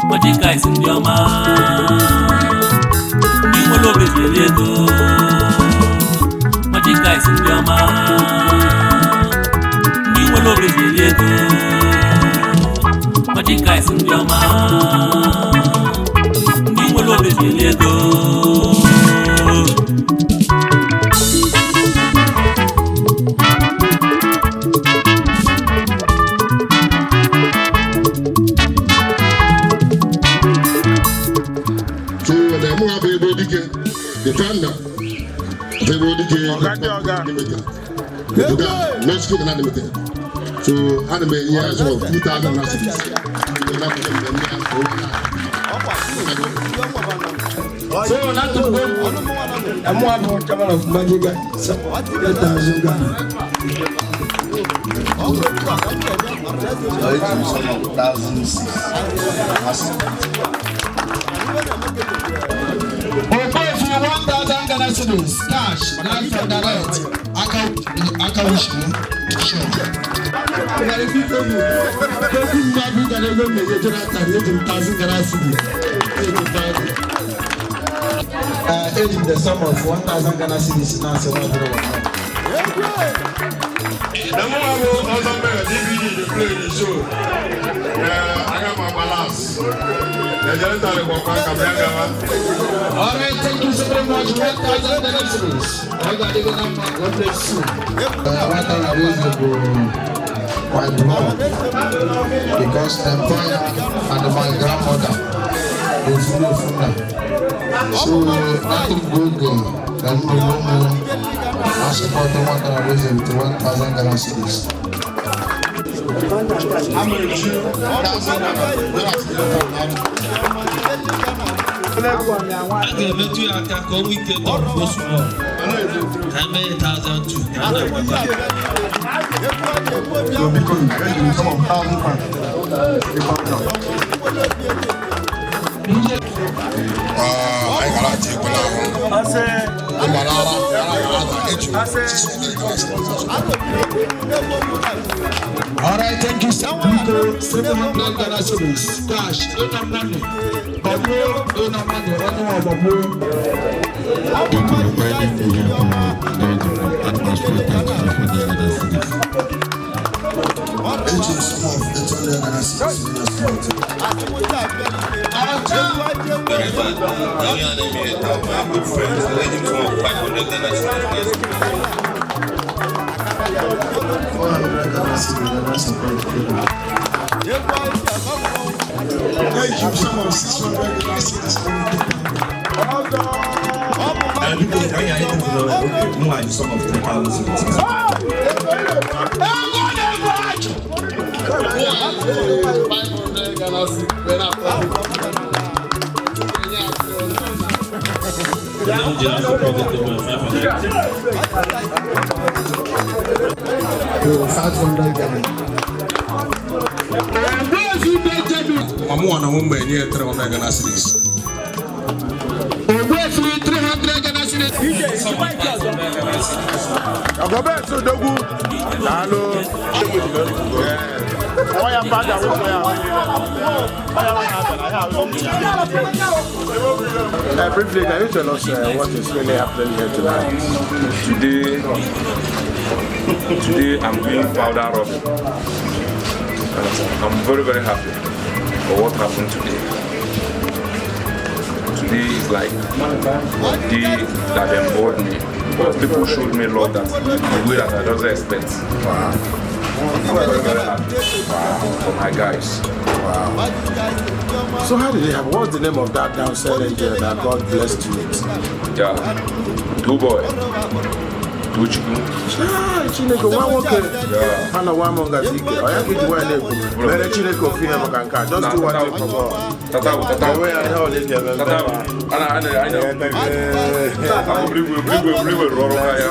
Magic Guys ndị ọma, ndị nwere obi ji eri ego. Magic Guys ndị ọma, ndị nwere obi ji eri ego. Magic Guys ndị ọma, ndị nwere obi ji eri ego. So the mụ bụ ebe dike, the founder of Ebo Dike Limited, Obodo a, Mexico Ghana Limited. So ana m enye ya sort of 2,000 naira cedis. So not to go. I'm one of chairman of Magic Guys. 8,000 Ghana. Eji m sum of 1,006. Ogbuefi 1,000 Ghana cedis cash live from direct. Aka aka wish me. Sure. Nwere biko bụ okwu mmadụ gara ego mmeghe Jonathan eji m 1,000 Ghana cedis. Eji m 1,000. Eji m the sum of 1,000 Ghana cedis na-asị na ọdụrụ wa. Na mụ bụ ọzọ mere DVD dey play the show. Aga m agba last. Ejere gwakwa ka bịa gawa. All right, thank you so very much. 1,000 Ghana cedis. Ọ ga-adịghị na mma. God bless you. Nwata na eze bụ my blood because employer and my grandmother ofuru ofu nna. So nothing go oge na nnukwu ụmụ na support nwata na eze with 1,000 Ghana cedis. 1,000 Ghana. A ga-emetụ ya aka ka o nwee ike tọpụ small ka eme 1,002 ka a na-agbata. So biko eji m sum of 1,500. Anyị gara ati ekwe n'ahụ. Ịgbara ara ara ara ata eji m 600 Ghana cedis. All right, thank you, sir. Biko, 700 Ghana cedis cash. Ina money. Babu, ina money. Onye nwa babu. Biko, onye ihe kwuru n'oge atmosphere 500 Ghana cedis. Eji m sum of 800 Ghana cedis na support. Onye a na-eme my good friend, eji m sum of 500 Ghana cedis. 400 Ghana cedis na support. Eji m sum of 600 Ghana cedis. Biko, onye anyị tụfuru oge mụ anyị sum of 3,000 cedis. 500 Ghana cedis. Ndị ji support 500. 500 Ghana. Ma mụ na mụ mgbe enye 300 Ghana cedis. Ogbuefi 300 Ghana cedis. Ọgọbẹ Sodogwu daalụ. Ọya mba ga awụ ya. Briefly, can you tell us what is really happening here tonight? Today I'm doing powder rubbing. And I'm very, very happy for what happened today. Today is like the day that emboldened me. Because people showed me love that the way that I doesn't expect. Wow. I'm very, very happy for my guys. Wow. So how did it happen? What's the name of that downstairs angel that God blessed you with? Yeah. Two boy. Tochukwu. Ah, Chineke nwa nwoke ha na nwa m ngazi ike ọ ya ka iji nwaanyị na-ekwu mere Chineke ofu ihe maka nke a. Just do one thing for God. Tata, tata. Enwe ya ihe ọla eji eme Tata, ana ana ana. Igwe igwe igwe rụọrọ ha ya.